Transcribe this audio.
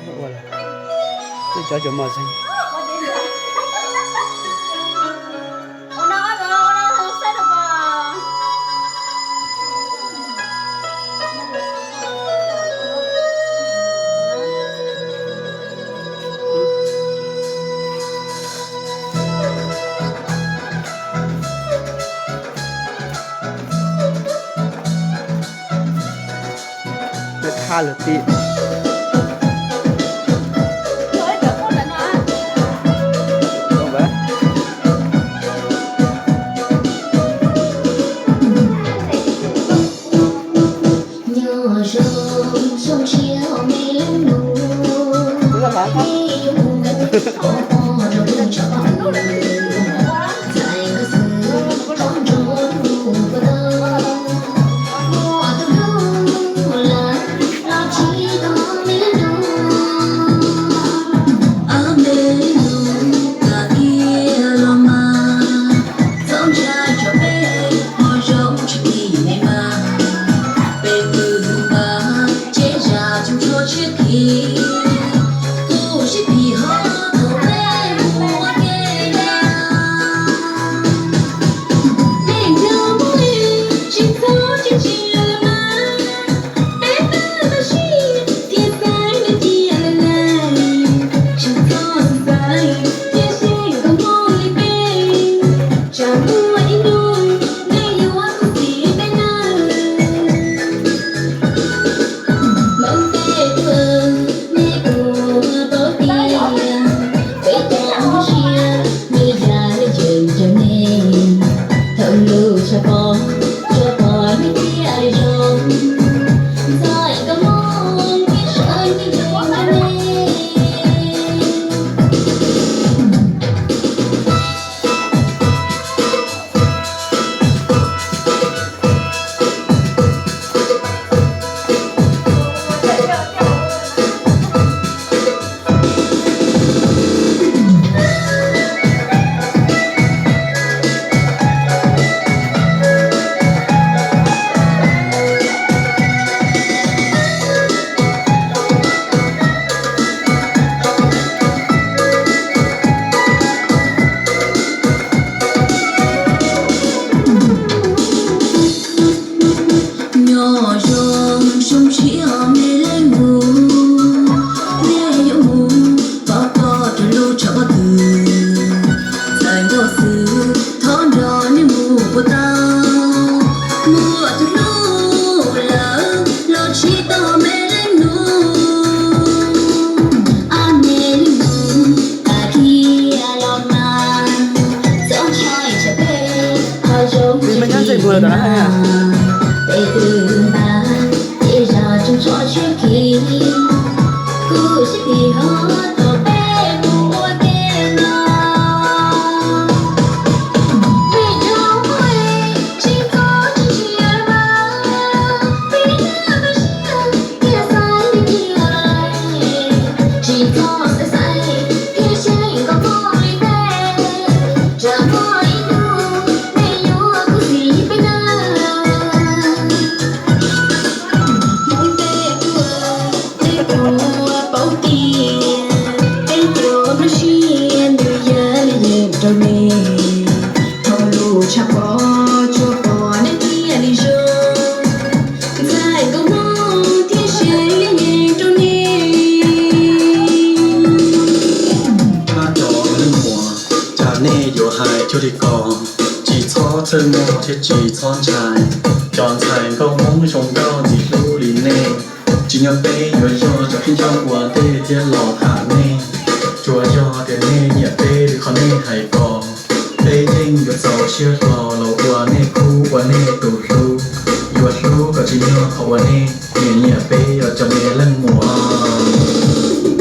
Ua lawm, twb cov cov mos xeeb. Tha lawm tim. Nyob zoo xyoo tshiab me leej nus, me yuav mus rau lub tshav pob kws, txhais nkauj xwb thov nrog mus puas tau, muaj tus hlub lawm los tsis tau me leej nus. Ob me leej nus, koj cia los mas, txhob ntshai tsam peb ho zoo tsis kim me mas. Peb twb npaj tseb zam tsoos tsho tshiab khi, kuv sib phim ho thaum peb mus ua ke na. Neeg nyob phooj ywg tsis txhob tsis ntsia los mas, peb pab los sib thiab xaiv nws cia lawm lawm. Tsis txhob xav xaiv thiab xyeej kom muaj li peb, tsam muaj ib hnub nej yuav khuv xim peb nawb. Hmoob tej tub, nej puas paub tias peb cov Hmoob Siab nws yog lub yeej rau nej. Thaum lub tshav pob tsuas pom nej thiaj li zoo, ntxhais nkauj Hmoob thiaj sawv nyiaj yeej rau nej. Nyob zoo xyoo tshiab me leej nus, nej yuav mus pov pob rau lub tshav pob kws, txhais nkauj xwb thov nrog nej mus puas tau, muaj tus hlub lawm los tsis tau me leej nus. Ob me leej nus, koj cia los mas, txhob ntshai tsam peb ho zoo tsis kim me mas. Peb twb npaj tseb zam tsoos tsho tshiab khi, kuv sib phim ho thaum peb mus ua ke na. Peb cov phooj ywg tsis txhob tsis ntsia los mas, peb nyob peb siab thiab xaiv nej cia lawm. Tsis txhob xav xaiv thiab xyeej kom muaj li peb, tsam muaj ib hnub nej yuav khuv xim peb nawb. Hmoob tej tub, nej puas paub tias peb cov Hmoob Siab nws yog lub yeej rau nej. Thaum lub tshav pob tsuas pom nej thiaj li zoo, ntxhais nkauj Hmoob thiaj sawv nyiaj yeej rau nej. Ab cov leej muam, cas nej yuav hais cuag li ko? Tsis txhob txhawj mog thiab tsis txhob ntshai, cov ntxhais nkauj Hmoob zoo nkauj ntxim hlub li nej, tsis yog peb yuav yog cov khaub ncaub ua ntej thiab los tham nej. Tsuas yog tias nej nyiam peb li qhov nej hais ko, peb yeej yuav txaus siab hlo los ua nej khub ua nej tus hlub. Yuav hlub kom tsis yog qhov uas nej nyiam nyiam peb os cov me leej muam.